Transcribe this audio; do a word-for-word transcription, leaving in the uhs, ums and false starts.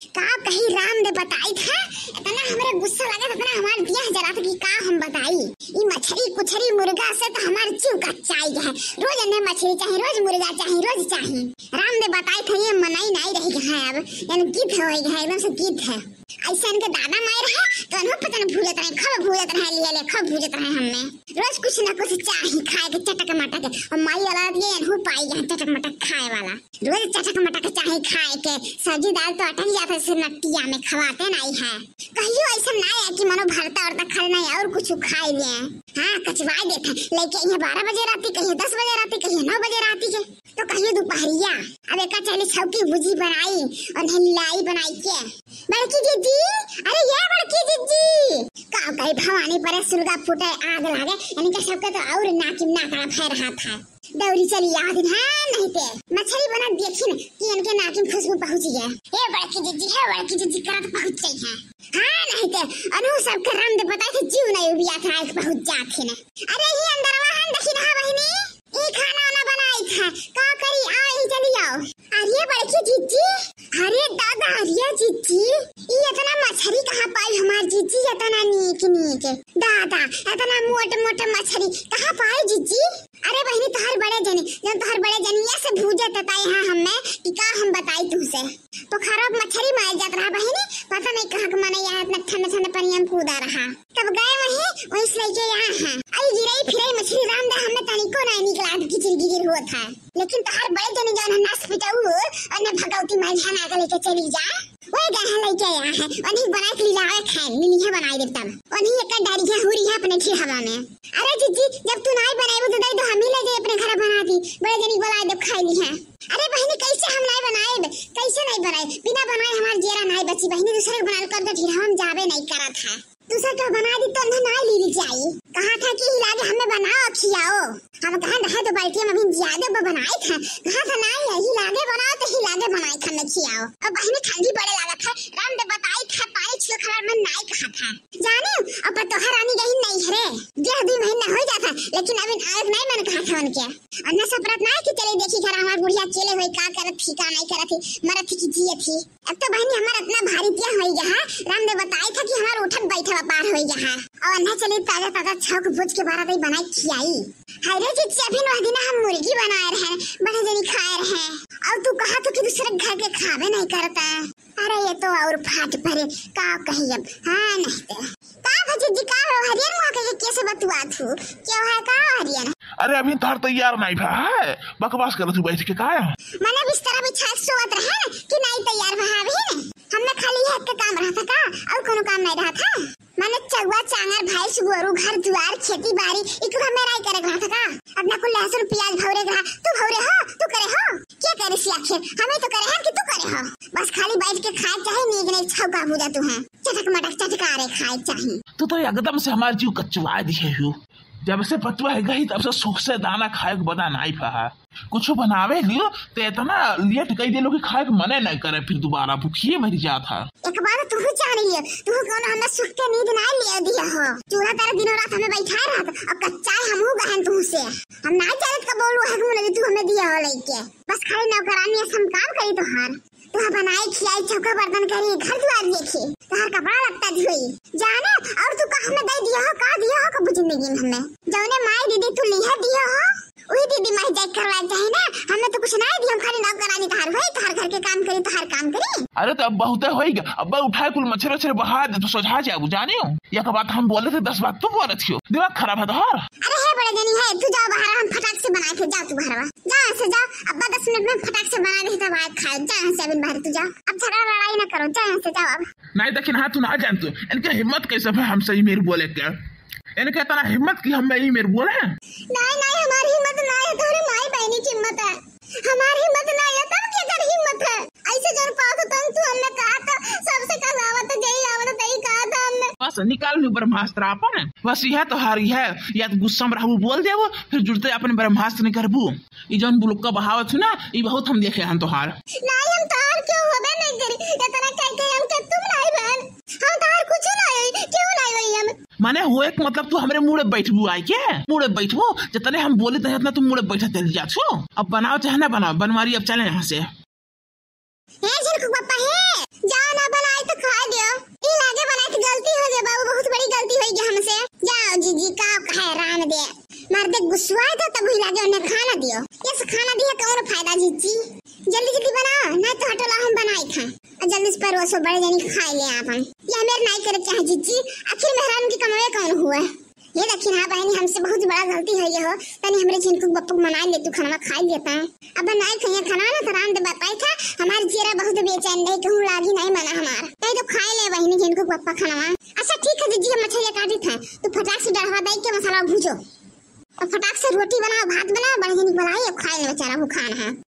का कही राम दे बताई था, इतना हमरे गुस्सा लगा, इतना हमार दिया जरा था कि का हम बताई। ई मछरी कुछरी मुर्गा से तो हमार जीव कच्चाई गया है। रोज इन्हें मछरी चाही, रोज मुर्गा चाही, रोज चाही। राम दे बताई था, ये मनाई नहीं रही गया है अब, यानी गिद्ध हो गया है, एकदम से गिद्ध है। ऐसे इनके दादा मार रहे तो इन्हों पता नहीं भूलत रहे, खब भूलत रहे, लिए ले खब भूलत रहे हमने। रोज कुछ ना कुछ चाही खाए के चटक मटक, और माई वाला ये इन्हों पाई गया चटक मटक खाए वाला। रोज चटक मटक चाही खाए के, सब्जी दाल तो अटक जात है से नटिया में, खवाते नहीं है। कहियो ऐसा ना है कि मनो भरता उरता खा लेना है और कुछ खाए लिए। हाँ, कचवाए देते हैं, लेके यहाँ बारह बजे राती, कहियो दस बजे राती, कहियो नौ बजे राती के, तो कहियो दोपहरिया। अब एका चली छौकी भुजी बनाई और लाई बनाई के। बड़की जिज्जी, अरे ये बड़की जिज्जी, का कही भवानी परे सुलगा फूटे आग लागे, इनके सबके तो और नाकिम नाकड़ा फै रहा था। दौरी चली आवा दिन, हाँ, नहीं ते मछरी बनत देखी न कि इनके नाकिन खुशबू पहुँची है। ए बड़की जिज्जी, हे बड़की जिज्जी करत पहुँच गई है। हाँ, नहीं ते अनु सबके राम दे बताई थे, जीव नहीं उबिया था, आइक पहुँच जात है न। अरे ही अंदरवा हम देखी ना बहिनी, ई खाना वाना बनाई था, का करी, आओ यहीं चली आओ। अरे बड़की जिज्जी, अरे दादा, अरे जिज्जी, ई इतना मछरी कहाँ पाई हमार जिज्जी, इतना नीक नीक। दादा, इतना मोट मोट मछरी कहाँ पाई जिज्जी? अरे बहिनी, तोहर बड़े जनी, जब तोहर बड़े जनिया से भूजे तताए हैं हमें कि का हम बताई तुमसे। पोखरवा के मछरी मार जात रहा बहिनी, पता नहीं कहाँ के मने यहाँ इतना ठंडा ठंडा पानी में कूदा रहा। तब गए वहीं, वहीं से लेके यहाँ है। आई गिरई फिरई मछरी राम दे हमें तनिको नहीं निकला, किचिर गिगिर होत है। लेकिन तोहर बड़े जनी जौन है नास पिटाऊ, और ने भगवती माई ध्यान आगे लेके चली जा। वही गए हैं लेके आया है, उन्हीं बनाए के लिए लावे खाए, मिली है बनाए देब तब। उन्हीं एक डारी है, हुरी है अपने ठिहवा में। अरे जिज्जी, जब तू नाई बनाई तो दे दो, हम ही ले जाए अपने घर बना दी। बड़े जनी बोला देब खाए ली है। अरे बहिनी, कैसे हम नाई बनाए, कैसे नहीं बनाए? बिना बनाए हमार जेरा नाई बची बहिनी, दूसरे के बनाल कर दे, फिर हम जाबे नहीं करत है। दूसरा के बना दी तो उन्हें नाई ली जाई। कहा था कि ही लागे हमें बनाओ खियाओ। हम कहा रहे तो बल्कि हम अभी ज्यादा ब-, बनाए था। कहा था नाई है, ही लागे बनाओ तो ही लागे बनाए था, हमें खियाओ। अब बहिनी ठंडी बड़े लागत है, राम दे बताई था, पानी छियो खबर में नाई कहा था। जाने, अब पतोह रानी गई नहीं हरे, डेढ़ दुई महीना हो जाता, लेकिन अभी आयत नहीं मन कहा था उनके। और न सपरत ना कि चले देखी घर हमार बुढ़िया अकेले होई, का करत थी, का नहीं करत थी, मरत थी कि जियत थी। अब तो बहिनी हमार इतना भारी पिया होई गया है, राम दे बताई था कि हमार उठत बैठे व्यापार होई गया है। और न चली ताजा ताजा छौक भूज के बारह दई बनाई खियाई। हाय रे जिज्जी, अभी नौ दिन हम मुर्गी बनाए रहे, बड़े जनी खाए रहे, और तू कहा तो कि दूसरे घर के खावे नहीं करता। अरे ये तो और फाट परे, का कही अब। हाँ नहीं ते। का भजी जी, का हो, हरियर मुँह के कैसे बतुआत हूँ? क्यों है का हरियर? अरे अभी तोहर तैयार नहीं भा है, बकवास करत हूँ बैठ के का है? मने बिस्तरा बिछा के सोवत रहे न कि नहीं तैयार भा अभी न। हमने खाली ये एक काम रहा था का, और कोनो काम नहीं रहा था? मने चौवा चांगर भैंस गोरू घर दुआर खेती बाड़ी इको हमें राई करे रहा था का? अपना कुल लहसुन प्याज भौरे रहा, तू भौरे हो, तू करे हो? क्या करे सी आखिर? हमें तो करे हैं कि तू करे हो? बस खाली बैठ के खाए चाहे, नीक नहीं छौका बुझा तू है। चटक मटक चटकारे खाए चाही। तू तो एकदम से हमार जीव कचवा दिए हो। जब से पतुआ है गई तब से सुख से दाना खाए के बदा नाई पहा। कुछ बनावे लियो तो इतना लेट कई दिलो कि खाए के मने नहीं करे, फिर दोबारा भूखिए मर जात है। एक बात तू जान लियो, तू कौन हमें सुख के नींद ना ले दिया हो। चूल्हा तरह दिनों रात हमें बैठा रहा था, अब कच्चा है हमहू गहन तू से। हम ना जानत का बोलू है मुने तू हमें दिया हो लेके। बस खाली नौकरानी ऐसा हम काम करी तोहार। तोहार बनाई खियाई, चौका बर्तन करी, घर दुआर देखी, तोहार कपड़ा लत्ता धोई। जाने, और तू का हमें दे दिया हो, का दिया हो कबू जिंदगी में हमें? जौने माई दीदी तू लिहा दिया हो, वही दीदी माई जाए करवा चाहे ना, हमें तो कुछ ना दिया, हम खाली नौकरानी तोहार होई, तोहार घर के काम करी, तोहार काम करी। अरे तो अब बहुते होई गया, अब उठाए कुल मच्छर वच्छर बहा दे, तू सोझा जाबू, जाने हो? एक बात हम बोले थे, दस बात तू बोलत हो, दिमाग खराब है तोहार। अरे हे बड़े जनी है, तू जाओ बाहर, हम फटाक से बनाए थे, जाओ तू बाहर। जा यहाँ से, जा। अब्बा दस मिनट में फटाक से बना दे, तब आए खाए। जा यहाँ से, अभी बाहर तू जा। अब झगड़ा लड़ाई ना करो, जा यहाँ से, जाओ अब। नहीं, लेकिन हाँ, तू ना जान तू, इनके हिम्मत कैसे है हमसे ई मेर बोले के? इनके इतना हिम्मत कि हम ई मेर बोले? नहीं, नहीं, हमारी हिम्मत ना है, तोहरे माई बहनी की हिम्मत है। हमारी हिम्मत ना है, तब के कर हिम्मत है? ऐसे जोर पाओ तो तुम, तू हमने कहा था, सबसे कल आवत, जई आवत, तई कहा था हमने। बस निकाल लू ब्रह्मास्त्र आपन, बस यह तो हारी है, या तो गुस्सा में रहबू बोल देबू, फिर जुड़ते अपन ब्रह्मास्त्र निकरबू। ई जौन बुलुक्का बहावत हूँ ना, ई बहुत हम देखे हन तोहार। नहीं, हम तोहार क्यों होबे नहीं करी, इतना कह के हम के तुम नहीं बहन, हम तोहार कुछ नहीं, क्यों नहीं वही हम। माने होए के मतलब तू हमरे मुड़े बैठबू आए के? मुड़े बैठबू, जितने हम बोले तहे उतना तू मुड़े बैठा चल जात हो। अब बनाओ चाहे ना बनाओ, बनवारी अब चले यहाँ से। हे झिनकू पापा हे, जाओ खाना दिया कौन फायदा जीजी? जल्दी जल्दी बनाओ, नहीं तो हटो ला हम बनाई खाए। और जल्दी से परोसो, बड़े जनी खाए ले आपन। ये हमें नहीं करे चाहे जीजी, आखिर मेहरान की कमावे कौन हुआ? ये देखिन, हाँ बहनी, हमसे बहुत बड़ा गलती हो गया हो। तनी हमरे झिनकू बप्पू मनाई ले, तू खाना खाई लेता है। अब नहीं खाइए खाना ना, तो राम दे बताई था, हमारे चेहरा बहुत बेचैन रहे, कहूँ लागी नहीं मना हमार। नहीं तो खाए ले बहनी झिनकू बप्पा खाना। अच्छा ठीक है जीजी, हम मछलिया काटी था, तू फटाक से डढ़वा दे के मसाला भूजो। अब फटाक से रोटी बनाओ, भात बनाओ, बड़े जनी बनाई, अब खाए ले बेचारा भूखान है।